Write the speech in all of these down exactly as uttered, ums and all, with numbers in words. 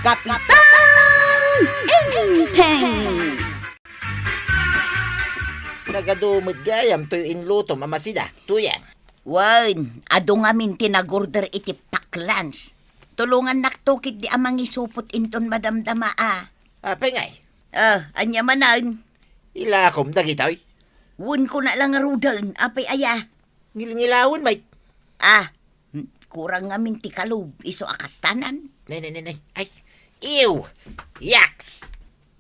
Kapitan Enteng! Nagadu met gayam toy inlutom a masida, Tuyang. Wen, adu ngamin ti nagorder iti pack lunch. Tulongannakto ketdi a mangisupot inton madamdama a. Apay ngay? Ah, ania manen? Ilakom dagitoy? Wen, kuna la ngaruden, apay aya? Ngilngilawen, mate. Ah, hmm, kurang ngamin ti kalub, isu a kastanan. Nay, nay, nay, nay. Ay, ew! Yaks!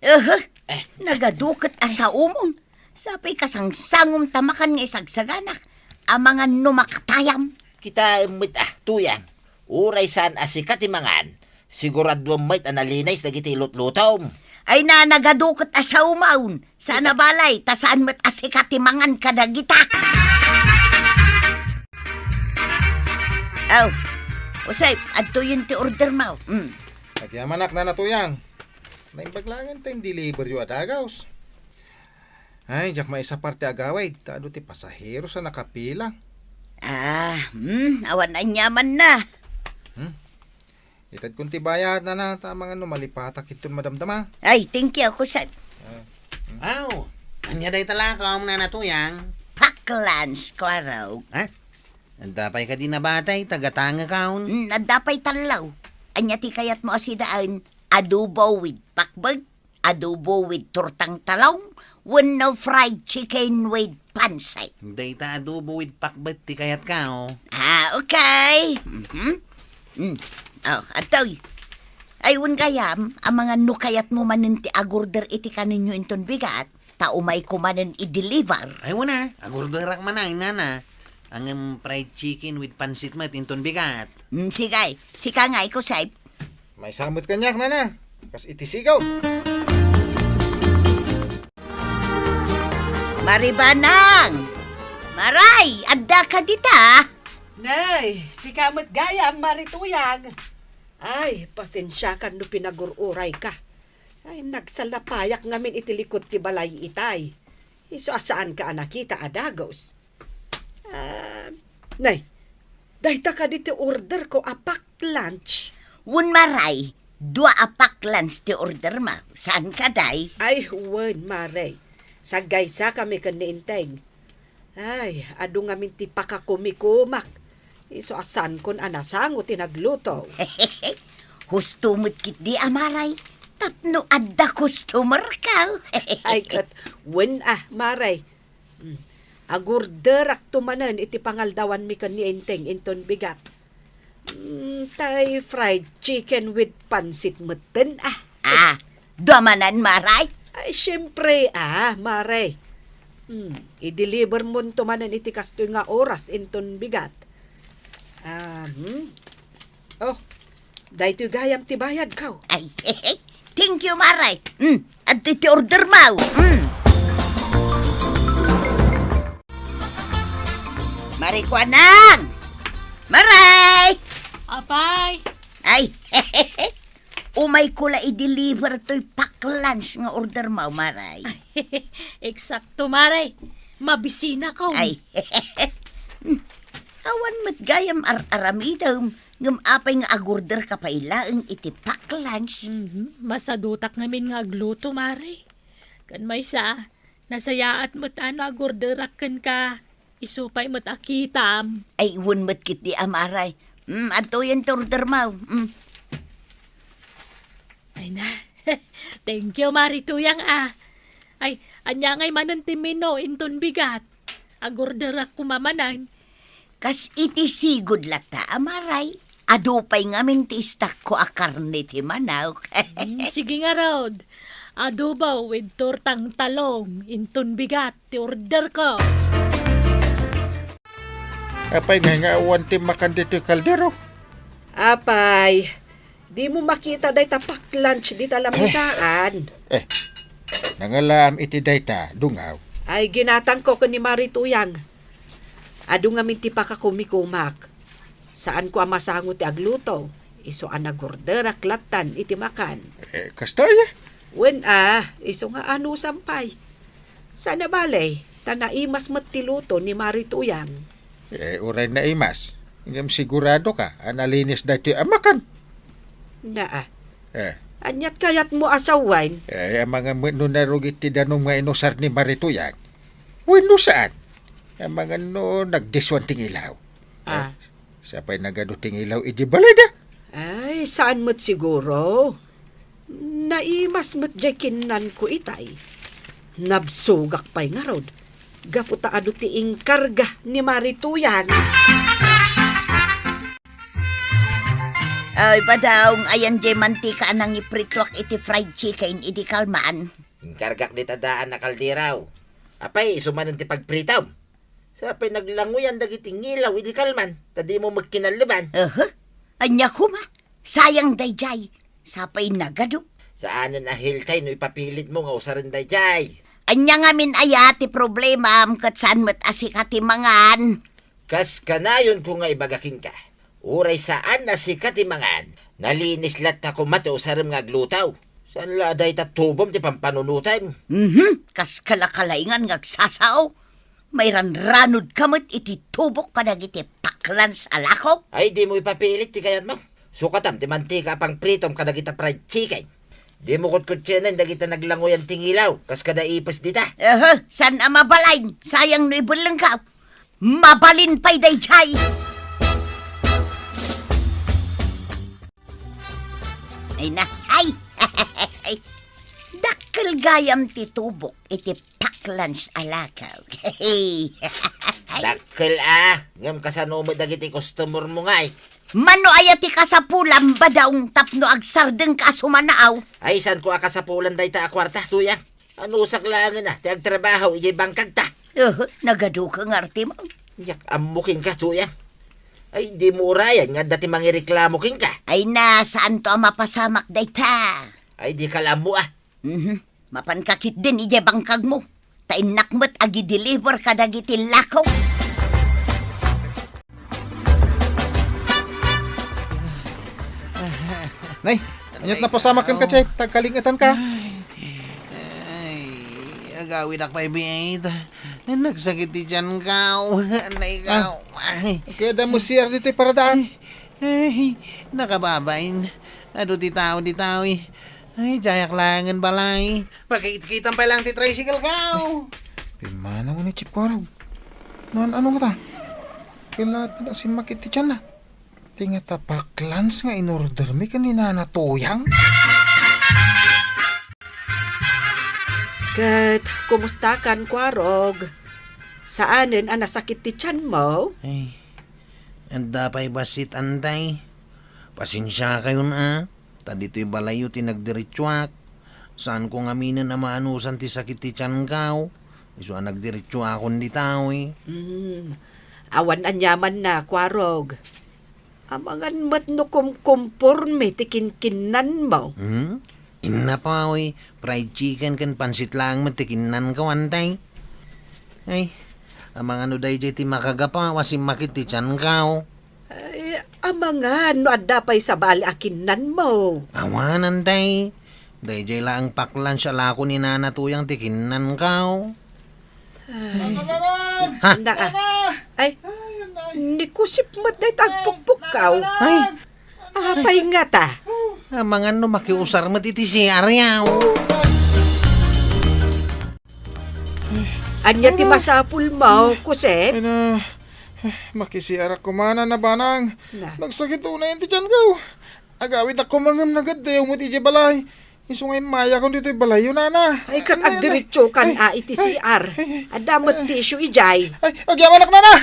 Aha, eh, nagadu ket a saomon. Sapay kasangsangom ta makan nga isagsaganak. Amangan no makatayam. Kitaem met a, Tuyang. Uray saan a sika ti mangan, siguraduem met a nalinis dagiti lutlutom. Ay na, nagadu ket a saomon. Saan a balay, ta saan met a sika ti mangan kadagita. Aw, Jose, adtoyen ti order mo. Mm. Agyamanak, Nana Tuyang. Naimbag laeng ta in-deliver yo a dagaws. Ay, diak maisapar ti agawid, ta adu ti pasaheros a nakapila. Ah, hmm, awan aniamanna. Hmm? Itedkon ti bayad, Nana, ta amangan no malipatak inton madamdama. Ay, thank you, Kuset. Ah, hmm. Aw, ania dayta lakom, Nana Tuyang? Pack lunch, Kuarog. Ha? Adda pay kadi nabatay, tagatangekon? Hmm, adda pay tallo. Ania ti kayatmo a sidaen? Adobo with pakbet? Adobo with tortang talong, wenno fried chicken with pansit? Dayta adobo with pakbet ti kayatko. Ah, okay. Mhm. Mm. Oh, adtoy. Ay, wen gayam, amangan no kayatmo manen ti agorder iti kanenyo inton bigat, ta umayko manen i-deliver. Ay, wen a, agorderak manen, Nana. Ngem fried chicken with pansit met inton bigat. Mm, sige, sika nga, Kuset. Maysa met kaniak, Nana. Kas iti sigaw. Maribanang! Maray, adda ka dita? Nay, sika met gayam, Mari Tuyang. Ay, pasensiakan no pinagur-urayka. Ay, nagsalapayak ngamin iti likod ti balay itay. Isu a saanka a nakita a dagaws. Ah, nay, dayta kadi ti orderko a pack lunch? Wen, Maray, dua a pack lunch ti ordermo. Saan kadi? Ay, wen, Maray. Saggaysakami ken ni Enteng. Ay, adu ngamin ti pakakumikumak. Isu a saankon a nasango ti nagluto. Husto met ketdi a, Maray, tapno adda customerko. Ay, ket wen a, Maray. Mm. Agorderakto manen iti pangaldawanmi ken ni Enteng inton bigat. Mm, tay fried chicken with pansit metten, ah. Ah, dua manen, Maray? Ay, siempre, ah, Maray. Mm, i-deliver monto manen iti kastoy nga oras inton bigat. Ah, hmm. Oh, daytoy gayam ti bayadko. Ay, thank you, Maray. Mm, adtoy ti ordermo. Mm. Mari Kuanang! Maray! Apay! Ay, umayko la i-deliver toy pack lunch nga ordermo, Maray. Eksakto, Maray. Mabisinako. Ay, awan met gayam ar-aramidem, ngem apay nga agorderka pay laeng iti pack lunch? Mhm. Masadutak ngamin nga agluto, Maray. Ken maysa, nasayaat met a no agorderak kenka, isu pay met a kitam. Ay, wen met ketdi a, Maray. Mm, adtoyen ti ordermo. Mm. Ay na. Thank you, Mari Tuyang, ah. Ay, ania ngay manen ti menu inton bigat? Agorderak koma manen. Kas iti sigud latta a, Maray, adu pay ngamin ti istakko a karne ti manok. Mm, sige ngarud. Adobo with tortang talong inton bigat ti orderko. Apay ngay nga awan ti makan ditoy kaldero? Apay, dimo makita dayta pack lunch dita lamisaan? Eh, nangalaam iti dayta, dungaw. Ay, ginatangko ken ni Mari Tuyang. Adu ngamin ti pakakumikumak. Saanko a masango ti agluto. Isu a nagorderak lattan iti makan. Eh, kastoy? Wen a, isu nga anusam pay. Saan a bale, ta naimas met ti luto ni Mari Tuyang. Eh, uray naimas, ngem siguradoka a nalinis daytoy a makan. Naa, Eh. Aniat kayatmo a sawen? Eh, amangan met no narugit ti danum nga inusar ni Marituyang. Wenno saan? Amangan no nagdiswan ti ngilaw. Ah. Eh, sapay nagadu ti ngilaw idi balayda? Ay, saan met siguro. Naimas met jay kinnanko itay. Nabsogak pay ngarud. Gapu ta adu ti inkarga ni Marituyang. Ay, padaong ayan jay mantika a nangiprituak iti fried chicken idi kalman. Inkargak dita daan a kaldero. Apay, isu manen ti pagpritom? Sapay naglanguyan dagiti ngilaw idi kalman, ta dimo met kinalleban. Aha. Ania koma? Sayang dayjay. Sapay nagadu. Saanen a healthy no ipapilitmo nga usaren dayjay. Ania ngamin aya ti problemam ket saan met a sika ti mangan? Kas kanayonko nga ibaga kenka, uray saan a sika ti mangan, nalinis latta koma ti usarem nga agluto. Saan la a dayta tubom ti pampanunotem? Mhm, kas kalakalaingan nga agsasao. Mairanranodka met iti tubok kadagiti paklans a lako. Ay, dimo ipapilit ti kayatmo. Sukatam ti mantika a pangpritom kadagita fried chicken. Dimo kutkutsenen dagita naglanguyan ti ngilaw, kas kada ipes dita. Aha, saan a mabalin? Sayang no ibellengka. Mabalin pay dayjay. Ay na, ay! Dakkel gayam ti tubok iti paklans a lakaw. Dakkel a, ngem kasano met dagiti customer mo ngay? Mano aya ti kasapulam, Badaong, tapno agsardengka a sumanaaw? Ay, saanko a kasapulan dayta a kuarta, Tuyang. Anusak laengen a ti agtrabaho idiay bangkagta. Uhu, nagaduka nga artimo. Diak ammo kenka, Tuyang. Ay, dimo urayan nga adda ti mangireklamo kenka. Ay na, saanto a mapasamak dayta. Ay, dika la ammo a. Mhm. Mapanka ketdin idiay bangkagmo. Ta innak met agi-deliver kadagiti lako. Nay, aniat napasamak kenka, Chay? Tagkalingetanka. Ay, ay, agawidak pay biit. Nagsakit ti tianko. Nay, ah, ay. Kaya da mo C R ditoy paradaan. Ay, nakababain. Adu ti tao ditoy. Ay, diayak laengen balay. Pakitkitam pay laeng ti tricycle ko. Pimmanaw ni Chief Kuarog. Naan-ano ngata? Kailangan na simmakit ti tianna. Ti ngata paklans nga inordermi ken ni Nana Tuyang. Ket, kumustakan, Kuarog? Saanen a nasakit ti tianmo? Ay, adda pay bassit, Antay. Pasensiakayon a. Ta ditoy balayyo ti nagdiretsuak. Saanko ngaminen a maanusan ti sakit ti tianko. Isu a nagdiretsuakon ditoy. Mm. Awan aniamanna, Kuarog. Amangan met no kumkumporme ti kinkinnanmo. Hmm? Inna pay, fried chicken ken pansit laeng met ti kinnanko, Antay. Ay, amangan no daydiay ti makagapu a simmakit ti tianko. Ay, amangan no adda pay sabali a kinnanmo. Awan, Antay. Daydiay laeng paklans a lako ni Nana Tuyang ti kinnanko. Ay. Ha? Nana! Ay, ni Kusip met dayta agpukpukkaw. Ay. Apay ngata? Amangan no makiusar met iti C R yaw. Ania ti masapulmo, Kusip? Ay na, makisiarak koma, Nana Banang. Na. Nagsakit unay ti tianko. Agawidak koma ngem nagaddayaw met idiay balay. Isu nga immayakon ditoy balayyo, Nana. Ay, ket agdiretsokan a iti C R. Adda met tissue idiay. Ay, agyamanak, Nana!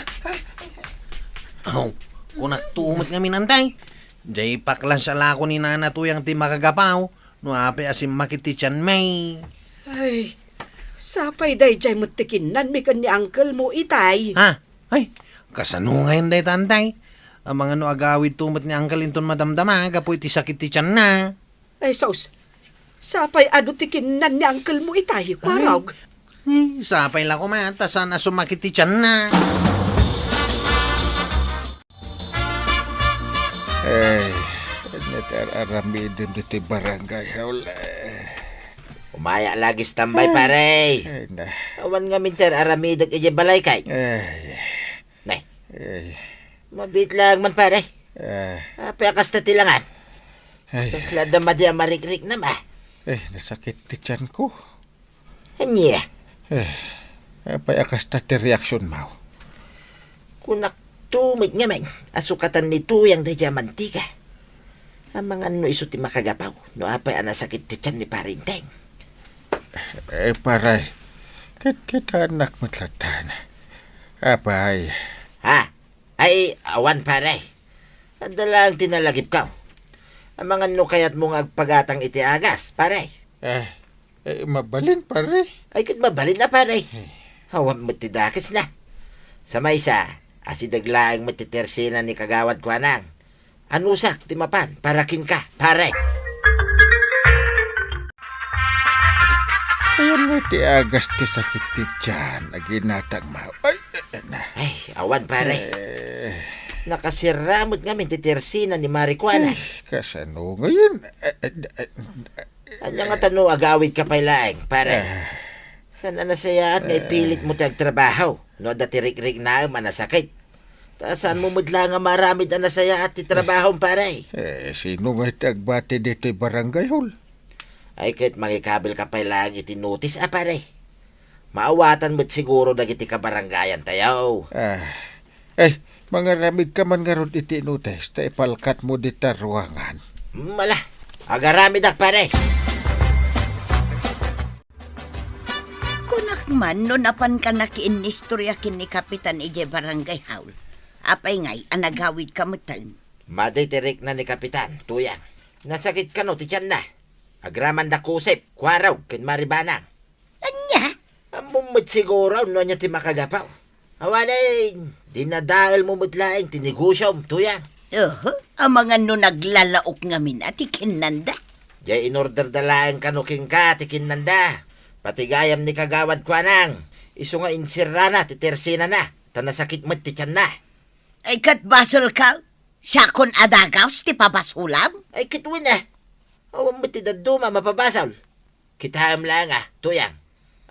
Aw, kunak to met ngamin, Antay. Diay paklans a lako ni Nana Tuyang ti makagapu. No apay a simmakit ti tianmi. Ay, sapay daydiay met ti kinnanmi ken ni uncle mo itay. Ha? Ay, kasano ngayen dayta, Antay? Amangan no agawid to met ni uncle inton madamdama gapu iti sakit ti tianna. Ay, sus. Sapay adu ti kinnan ni uncle mo itay, Kuarog. Ay, sapay la koma, ta saan a sumakit ti tianna. Ay, ania ti ar-aramidem ditoy barangay hall? Umaya lagi standby, pare. Ay, na. Awan ngamin ti ar-aramidek idiay balay kay. Ay. Nay. Ay. Mabiit lang man, pare. Ah. Apay a kasta ti langam? Ay. Kasla adda madi a marikriknam, a. Eh, nasakit ti tiyanko. Ania? Eh, apay a kasta ti reaksionmo? Kunakto met ngamin a sukatan ni Tuyang daydiay a mantika. Amangan no isu ti makagapu no apay a nasakit ti tiyan ni Pare Enteng. Eh, pare, kit-, kitaennak met latta. Apay? Ha? Ay, awan, pare. Adda laeng ti nalagipko. Amangan no kayatmo nga agpagatang iti agas, pare. Eh, eh, mabalin, pare. Ay, ket mabalin a, pare. Eh. Awan met ti dakesna. Sa maysa, asideg laeng met ti tersina ni Kagawad Kuanang. Anusak ti mapan para kenka, pare. Ayan met ti agas ti sakit ti tiyan, aginatang ma-, ay, eh, na. Ay, awan, pare. Eh. Nakasirra met ngamin ti tersina ni Mare Kuana. Ay, kasano ngayon? Eh, eh, eh, Ania ngata no agawidka pay laeng, pare? Eh. Saan a nasayaat nga Eh. ipilitmo ti agtrabaho no adda ti rikriknaem a nasakit? Ta saanmo met laeng nga maaramid a nasayaat ti trabahom, pare? Eh, sino nga iti agbati ditoy barangay hall? Ay, ket mangikabilka pay laeng iti notis a, pare. Maawatan met siguro dagiti kabarangayantayo. Ah. Eh, mangaramidka man ngarud iti notis ta ipalkatmo dita ruangan. Mala, agaramidak, pare. Kunak man no napanka nakiinnistoria ken ni Kapitan idiay barangay hall. Apay ngay a nagawidka metten? Madi ti rikna ni Kapitan, Tuyang. Nasakit kano ti tianna. Agramanda kusip, kuarog, ken maribanang. Ania? Ammom met siguro no ania ti makagapu. Awanen, dinadaelmo met laeng ti negosiom, Tuyang. Oho, amangan no naglalaok ngamin a ti kinnanda. Diay inorderda laeng kano kenka ti kinnanda. Pati gayam ni Kagawad Kuanang, isu nga insirrana ti tersinana, ta nasakit met ti tianna. Ay, ket basolka? Siakon a dagaus ti pabasulam? Ay, ket wen a. Awan met ti dadduma a mapabasol. Kitaem laeng a, Tuyang.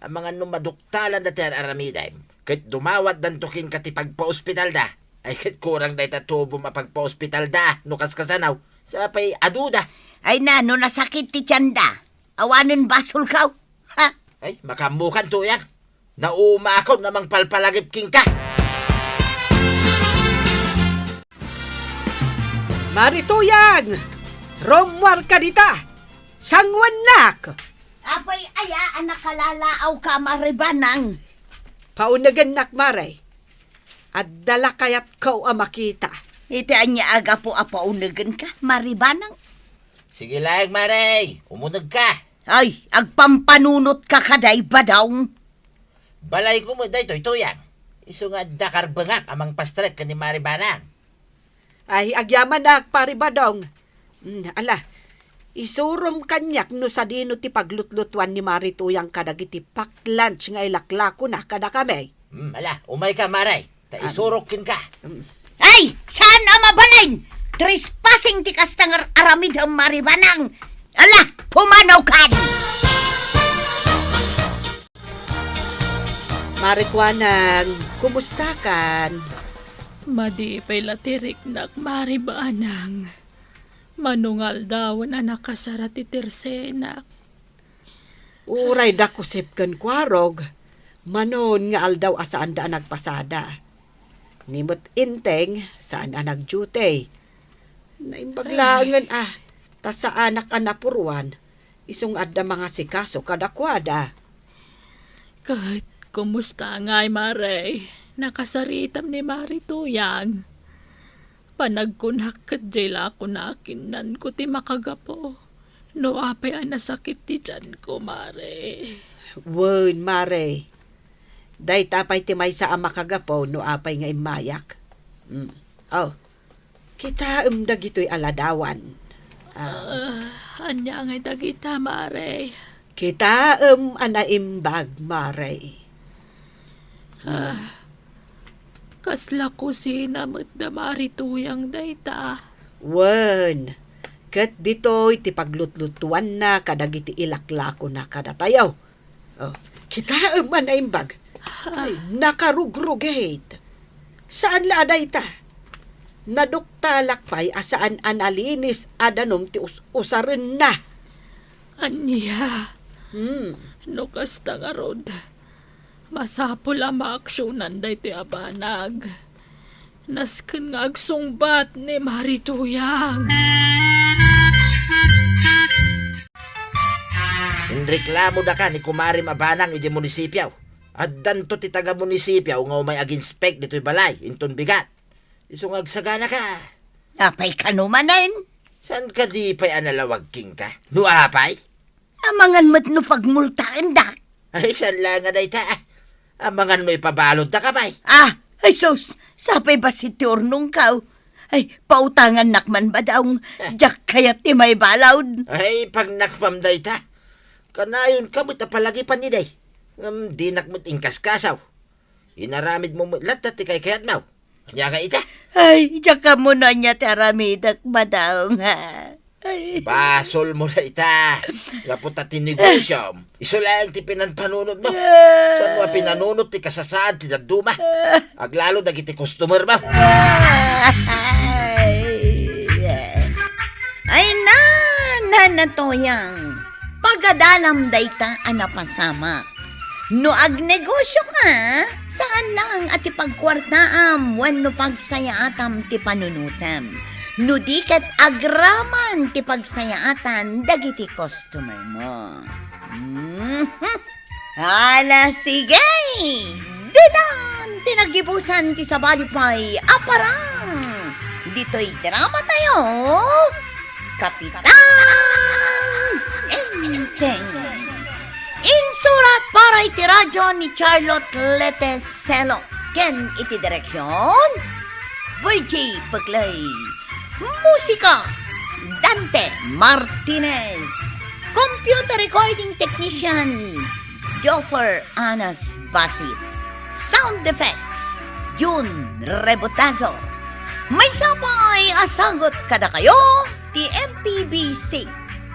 Amangan no maduktalanda ti ar-aramidem, ket dumawatdanto kenka ti pagpaospitalda. Ay, ket kurang dayta tubom a pagpaospitalda, no kaskasano. Sapay aduda. Ay na, no nasakit ti tianda, awanen basolkaw. Ha? Ay, makaammokan, Tuyang. Naumakon a mangpalpalagip kenka. Mari Tuyang! Rummuarka dita! Sanguannak! Apay aya a nakalalaawka, Mari Banang? Paunegennak, Mare. Adda la kayatko a makita. Iti ania a gapu a paunegenka, Mari Banang? Sige laeng, Mare. Umunegka. Ay, agpampanunotka kadi, Badong. Balayko met daytoy, Tuyang. Isu nga adda karbengak a mangpastrek ken ni Mari Banang. Ay, agyamanak, Pari Badong. Mm, ala, isurom kaniak no sadino ti paglutlutuan ni Mari Tuyang kadagiti pack lunch nga ilaklakona kadakami. Mm, ala, umayka, Mare. Ta isurok kenka. Ay, saan a mabalin? Trespassing ti kasta nga aramidem, Mari Banang. Ala, pumanawkan! Mari Kuanang, kumustakan? Madi pay la ti riknak, Mari Banang. Mano nga aldawen a nakasara ti tersenak. Uray dakusip ken kuarog, manon nga aldaw a saanda a nagpasada. Ni met Enteng, saan a nagdiute. Naimbag laengen a, ta saanak a napuruan, isu nga adda mangasikaso kadakuada. Ket, kumusta ngay, Mare? Nakasaritam ni Mari Tuyang. Panagkunak ket diay la a kuna a kinnanko ti makagapu no apay a nasakit ti tianko, Mare. Wen, Mare. Dayta pay ti maysa a makagapu no apay nga immayak. Mm. Oh, kitaem dagitoy a ladawan. Ah. Ah, ania ngay dagita, Mare? Kitaem a naimbag, Mare. Ah, kasla kusina met da Mari Tuyang dayta. Wen, ket ditoy ti paglutlutuanna kadagiti ilaklakona kadatayo. Oh, kitaem a naimbag. Ah. Ay, nakarugrugit. Saan la a dayta? Naduktalak pay a saan a nalinis a danum ti us-, usarenna. Ania? Hmm. No kasta ngarud, masapul a maaksionan daytoy a banag. Nasken nga agsungbat ni Mari Tuyang. Inreklamoda ka ni kumarem a banag iti munisipio. Addanto ti taga-munisipio nga umay aginspek ditoy balay, inton bigat. Isu nga agsaganaka. Apay kano manen? Saan kadi pay a nalawag kenka? No apay? Amangan met no pagmultaendak. Ay, saan la nga dayta, ah. Amangan no ipabaludda ka pay. Ah, ay sus, sapay bassit ti urnongkaw. Ay, pautangannak man, Badong. Ah. Diak kayat ti maibalud. Ay, pagnakpam dayta. Kanayon ka met a palagipan idi. Ngem dinak met inkaskasaw. Inaramidmo met latta ti kaykayatmo. Ania nga ita? Ay, diak ammo no ania ti aramidek, Badong, ha? Ay. Basolmo dayta. Gapu ta ti negosiom, isu laeng ti pinanpanunotmo. Ah. Saan a pinanunot ti kasasaad ti dadduma? Ah. Aglalo dagiti customermo. Ay. Ay, na, na, na, Tuyang. Pagadalam dayta a napasamak. No agnegosio ka, saan laeng a ti pagkuartaam wenno pagsayaatam ti panunotem. No di ket agraman ti pagsayaatan dagiti customer mo. Mhm. Ala, sige! Ditan ti naggibusan ti sabali pay a parang ditoy drama tayo, Kapitan Enteng. Insurat para iti radyo ni Charlotte Leteselo ken iti direksyon, Virgie Peclay. Musika, Dante Martinez. Computer recording technician, Joffer Anas Basit. Sound effects, Jun Rebotazo. Maysa pay a sagut kadakayo ti M P B C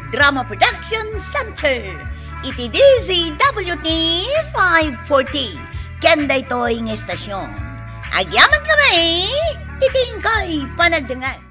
Drama Production Center iti D Z W T five forty. Ken daytoy nga estasyon, agyamankami iti inkay panagdengngeg.